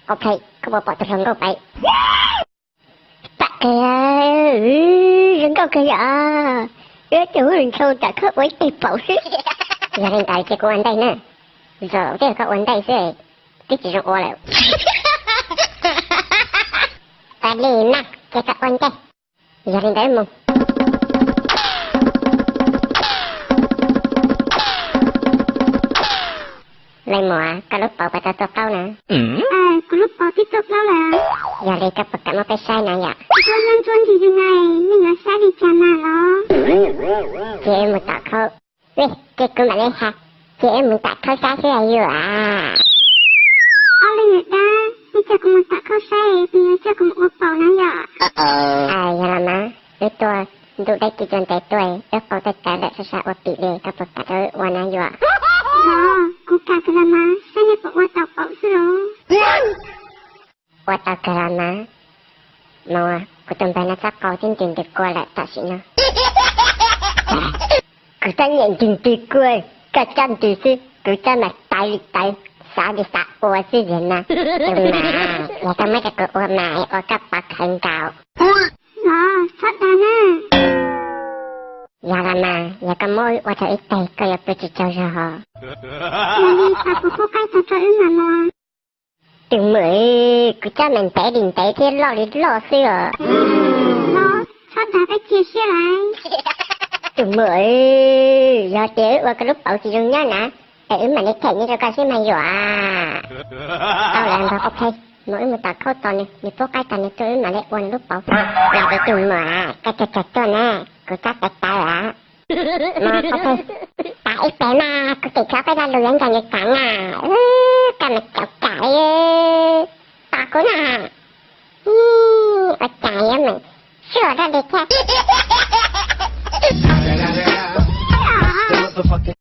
Ok, koj puas pom tus hluas nkauj pem? Tam kawg, zoo nkauj kawg yom. Wb tus hluas nraug tam khaub ua ib teg paum xwb. Yog li ntawd ces kuv ua ntej na. Zaum twg koj ua ntej xwb, twb tsis zoo ua lawm. Ua li na, ces koj ua ntej. Yog li ntawd mus. Leej muam, koj lub paus puas tau tuaj plaub na? Kuv lub paus twb tuaj plaub lawm. Yog li koj puas kam muab peb saib na yom? Ntsuab ntsuab ntsuab ntsig zoo na, nej yuav saib li cas na los? Ces wb mus tom khaub. Ces kuv mam li hais, ces wb mus tom khaub saib xwb yuav. Ob leeg niam dab, nej coj kuv mus tom khaub saib, kuv yuav coj kuv mus ua paus na yom? Yog los mas, wb tuaj ntuj deb ci cua ntev tuaj, wb paus tawv tawv lawm, sab sab ua pim li, koj puas kam rau wb ua na yuav? Los, kuv kam kawg los mas, saib nej puas ua tau paus xwb los. Ua tau kawg los mas. Mas kuv tus npawg no txhob qau thiab ntws ntws kua lawm tam sim no. Kuv txhob niam ntws ntws kua, koj txhob ntws xwb, kuv txhob mas tawv li tawv, xav li xav ua xwb yog na. Tus mas, yog koj muab rau kuv ua mas ua koj pov khawv nkaus. Los, txhob dag na. Yog los mas, yog koj muab wb ua tau ib teg koj yuav pw tsis tsaug zog hos. Yog li thov kuv pub qaib tag rau wb mam mus. Tus muam, kuv txhob mas ntev li ntev thiab loj li loj xwb os. Los, txhob dag, peb cia siab lawm. Tus muam, yog tias wb ua koj lub paus tsis zoo nyob na, es wb mam li them nyiaj rau koj xwb mas yuav. Tau lawm npawg Qau Phe, mus wb mus tom khaub tos nws, nws pub qaib tas nws tuaj wb mam li ua nws lub paus. Los ces tus muam, koj txhob txhob tuaj na, kuv txhob tawv tawv lawm. Mas Qau Phe, tas ib pliag mas kuv tseem tshuav peb lo lus yuav nrog nws tham na. Koj mas txaus kam li. Tos kuv na. Ua cas yuav meem suaj dab li thiab.